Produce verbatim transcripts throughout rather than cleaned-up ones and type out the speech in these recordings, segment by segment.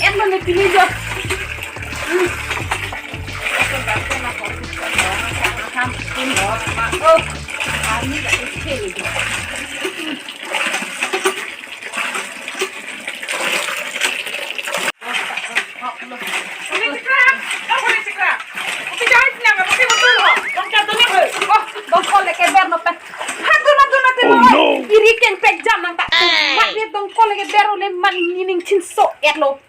Em lo ne pini jo. Dongkol leke ber no pen. Hadu na du na te. Oh, no. Iri kengprek jam nang ta. Mat ni dongkol leke ber ole mat ni ning chinso et lo.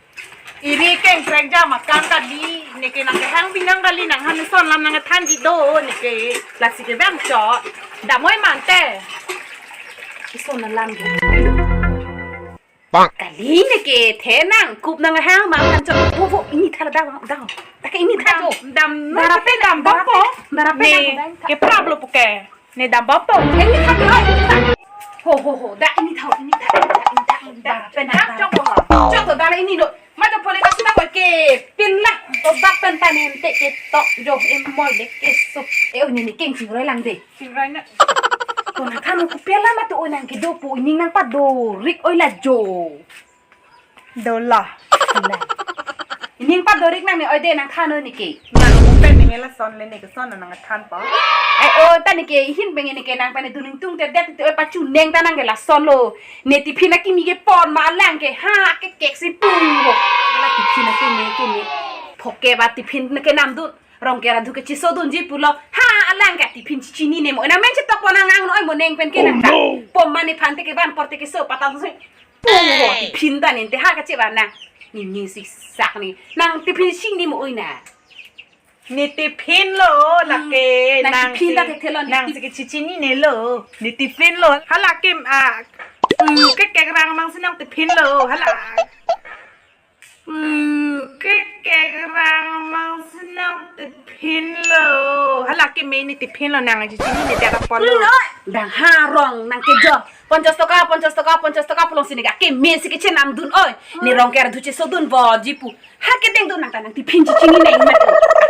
Iri kengprek jam akam kali, neke nang kehang binong kali, nang han son lam nang thanji do neke, lasi ke bang cho. Damoi mante. Ison alam. Bang. Kali neke the nang kup nang hang ma kan cho. Vo vo ini thala daw daw. Ta ke ini tha jo. Dam, dam, darape dam bom po. Darape ne dam bom. Ke prap lo puke. Ne dam bom po. Ini tha jo. Ho ho ho. Da ini tha, ini tha, ini tha, ini tha, ini tha. Darape dam bom. Cho to dala ini lo. Ma cho pole ka sita ko ke. Pin la. To dak pen ta ne te ke to jo em moi de ke so. E o ni ni keng ching roi lang de. Sing rai na. Ko nang khan ko pela ma to o nang kedo pu ining nang padorik oi la jo. Dola. Ining padorik nang ne oi de nang khan o neke. Nang mo pen ne la son le neke son nang than pa. Ai o ta neke hin pen neke nang pen duning tung te det te oi pachu neng ta nang ke la son lo. Ne tiffin akimi kepon ma alang ke ha ke kek si pung ho. La tiffin akimi kemi. Phoke ba tiffin neke namdun. Rongker adhu ke chisodunji pulo. Ha, alang ke tiffin chichinine mo. Na men chetok ko nang ang noi mo neng pen ke nang ta. Oh, no. Pom mane phan te ke ban por te ke so patang so. Pung ho tiffin ta nin te ha kachevan nang. Ni ni si sak ni. Nang tiffin chinine mo oi na. Ne tiffin lo lake. Hmm. Nang nang tiffin si, ta ke thelo ni nang tip- si ke chichinine lo. Ne tiffin lo. Hala ke ah. Hmm, ke kekrang mang si nang tiffin lo. Hala. Hmm, ke kekrang mang si nang tiffin lo. Hala ke me ne tiffin lo nang chichinine dia ta pon lo. Lo, dang ha rong nang kejo. Ponchas toka, ponchas toka, ponchas toka pulo si ne ke me si kechenamdun oi. Ne rongker adhu chisodun voji pu. Ha ke dengdun nang ta nang tiffin chichinine ma.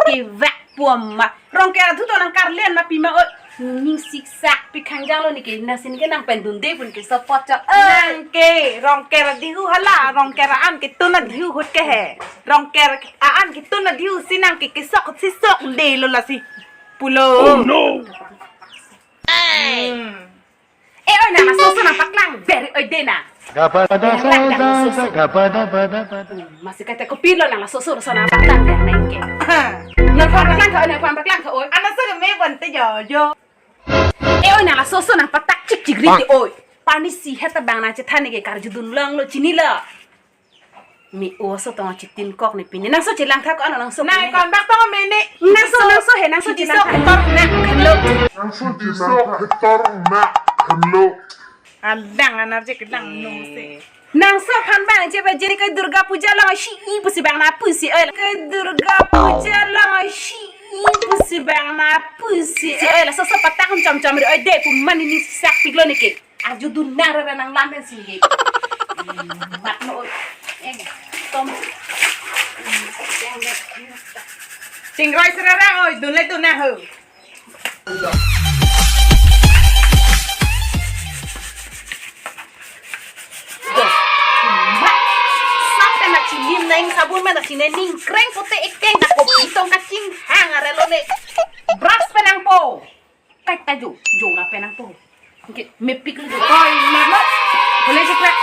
Ke vak pom ma. Rongker adhu to nang karlen ma pima oi. Ning siksak pi khangjang lo neke nasi neke nang pen dunde pun ke support cho. Eh. Nang ke rongker adhihu hala, rongker an ke tun adhihu hut ke he. Rongker an ke tun adhihu si nang ke kesok si sok de lo lasi. Pulo. Oh, no. Hmm. Eh, oi, nang laso so nang paklang ber oi de na. Gapada, gapada, gapada. Masi kate kopilo nang laso so so nang paklang ber nang ke. Nang paklang ka oi, nang paklang ka oi. Ana so me bon te jo jo. Eh, oi, nang laso so nang patak chik chik ri te oi. Pani si heta bang nang chethan ke karjudun lang lo chinilo. Mi o so tong chitin kok ni pini. Nang so chilang thak ano nang so. Nai pini. Kon bak tong mene. Nang so, nang so he, nang so chilang thak. Tor na khan lo. Nang so chilang thak. Tor na khan lo. Adang anar je kedang no se. Nang so phan bang je ba je ke Durga Puja lo si i pusi bang na pusi oi. Ke Durga Puja lo si i pusi bang na pusi oi. Laso so patang chom chom ri oi de pu mani ni sak pik lo neke. Arjudun nang rara nang lam pen singge. Mat no oi. Eng, tom. Chingrai serara oi, dun le dun na ho. Mat. Sap pen na chinim nang sabun pen na chine ning kreng pote ek teng ta kopi tong kachinghang arelo ne. Brush pen nangpo. Kai ta jo, jo ra pen nangpo. Oke, mepik lu jo. Oi, mama. Boleh sih, Kak?